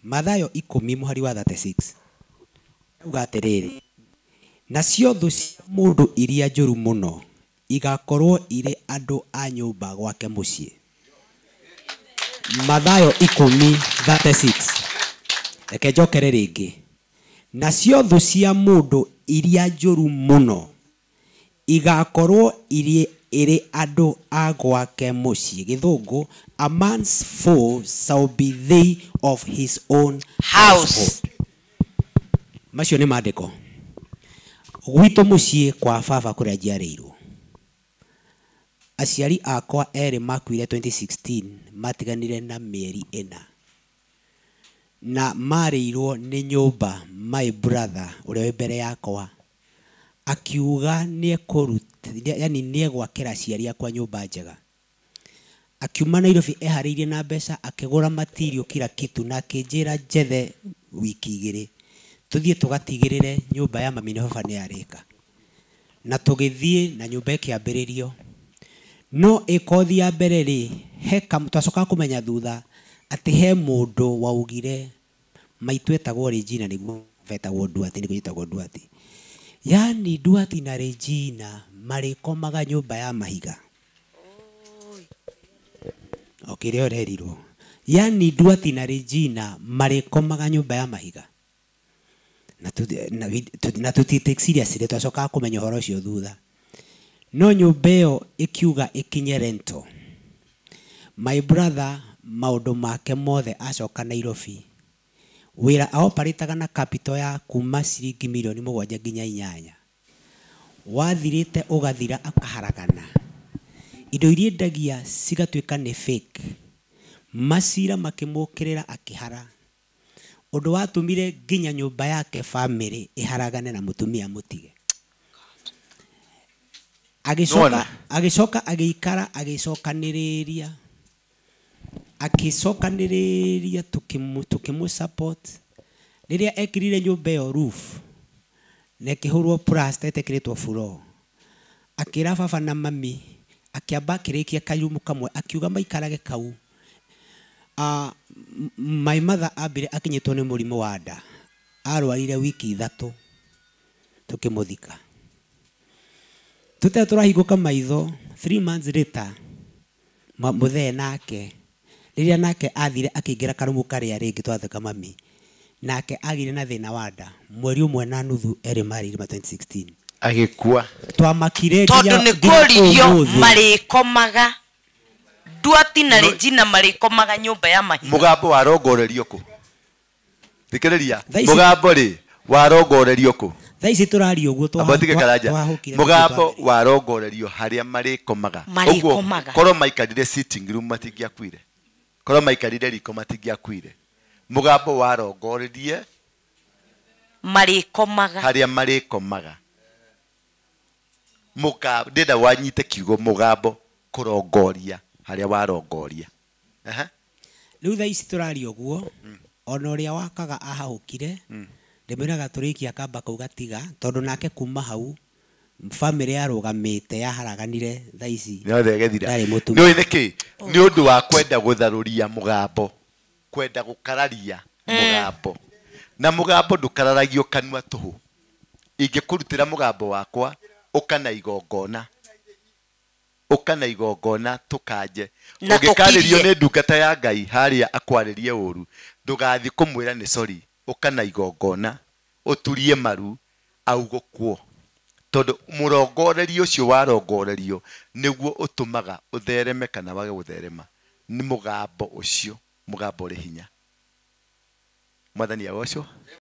Mathayo 10 mũhari wa 36 auga atĩrĩrĩ, nacio thũ cia mũndũ iria njũru mũno igakorwo irĩ andũ a nyũmba gwake mũciĩ. Mathayo 10:36. Reke njokere rĩngĩ. Nacio thũ cia mũndũ iria njũru mũno igakorwo irĩ andũ a gwake mũciĩ. Gĩthũngũ, a man's foe shall be they of his own house. Household. Macio nĩ maandĩko. Gwitũ mũciĩ kwa baba kũrĩa njiarĩirwo, aciari akwa erĩ makuire 2016, matiganire na mĩeri 4, na marĩirwo nĩ nyũmba. My brother ũrĩa wĩ mbere yakwa akiuga nĩekũruta, yani nĩegwakĩra aciari akwa nyũmba njega. Akiuma Nairobi eharĩirie na mbeca, akĩgũra material, kila kitu, na akĩnjĩra njethe wiki 2 tũthiĩ tũgatigĩrĩre nyũmba ya mami na baba nĩ yarĩka. Na tũgĩthiĩ na nyũmba ĩkĩambĩrĩrio, no ĩkothi ya mbere rĩ, he twacokaga kũmenya thutha atĩ he mũndũ waugire maitũ etagwo Regina, nĩguo etagwo Duati, nĩguo etagwo Duati. Yani Duati na Regina marĩkomaga nyũmba ya mahiga. O kĩrĩa ũrerirwo, yani Duati na Regina marĩkomaga nyũmba ya mahiga. Na tũti take seriously, twacokaga kũmenya ũhoro ũcio thutha. No nyũmba ĩyo ĩkiuga ĩkinye rental, my brother maũndũ make mothe acoka Nairobi wĩra aoparĩtaga na capital ya kuma ciringi mirioni 7 nginya 8, wathirĩte ũgathira, akaharagana, indo iria endagia cigatuĩka nĩ fake, macira makĩmũkĩrĩra, akĩhara, ũndũ watũmire nginya nyũmba yake family ĩharagane na mũtumia mũtige. Agĩcoka Nĩwona? Agĩcoka agĩikara, agĩcokanĩrĩria, agĩcokanĩrĩria, tũkĩmũ support. Rĩrĩa ekĩrire nyũmba ĩyo roof na ĩkĩhũrwo plaster, ĩtekĩrĩtwo floor, akĩra baba na mami, akĩamba akĩrĩkia kairumu kamwe, akiuga maikarage kau. My mother ambire akinyĩtwo nĩ mũrimũ wa nda, arwarire wiki 3, tũkĩmũthika tũte tũrahingũka maitho. 3 months later, mũthee nake rĩrĩa nake athire akĩingĩra karumu karĩa rĩngĩ twathika mami, nake agire na thĩna wa nda mweri 1.5, erĩ marĩire ma 2016. Agĩkua. Twamakire tondũ nginya nĩ nginya kũririo ũmũthĩ. Marĩkomaga Duati na Regina marĩkomaga nyũmba ya mahiga. Mũgambo warongorerio kũ? Thikĩrĩria. Thaa ici- Mũgambo rĩ, warongorerio kũ? Thaa ici tũraria ũguo Amba tige karanja. twahũkire. Mũgambo warongorerio harĩa marĩkomaga. Marĩkomaga. Ũguo korwo maikarire sitting room matingĩakuire, korwo maikarire riko matingĩakuire. Mũgambo warongorerie marĩkomaga harĩa marĩkomaga. Mũgambo, ndĩrenda wanyite kiugo mũgambo, kũrongoria harĩa warongoria. Aha. Rĩu thaa ici tũraria ũguo, ona ũrĩa wakaga ahahũkire, ndĩmwĩraga tũrĩkia kamba kau gatiga, tondũ nake kuma hau famĩlĩ yarũgamĩte yaharaganire. Thaa ici yothe ĩgĩthira. Ndarĩ mũtumia. Nĩ nĩkĩ? Nĩ ũndũ wa kwenda gũtharũria mũgambo, kwenda gũkararia mũgambo. Na mũgambo ndũkararagio kanua tũhũ. Ingĩkũrutĩra mũgambo wakwa, ũka na igongona, ũka na igongona tũkanje. Na ũngĩkarĩrio tũkirie. Nĩ ndungata ya Ngai harĩa akwarĩrie ũru, ndũgathiĩ kũmwĩra nĩ sorry. Ũka na igongona, ũturie maru augũkwo, tondũ mũrongorerio ũcio warongorerio nĩguo ũtũmaga ũthereme kana wage gũtherema. Nĩ mũgambo ũcio, mũgambo ũrĩ hinya. Mwathani agocwo.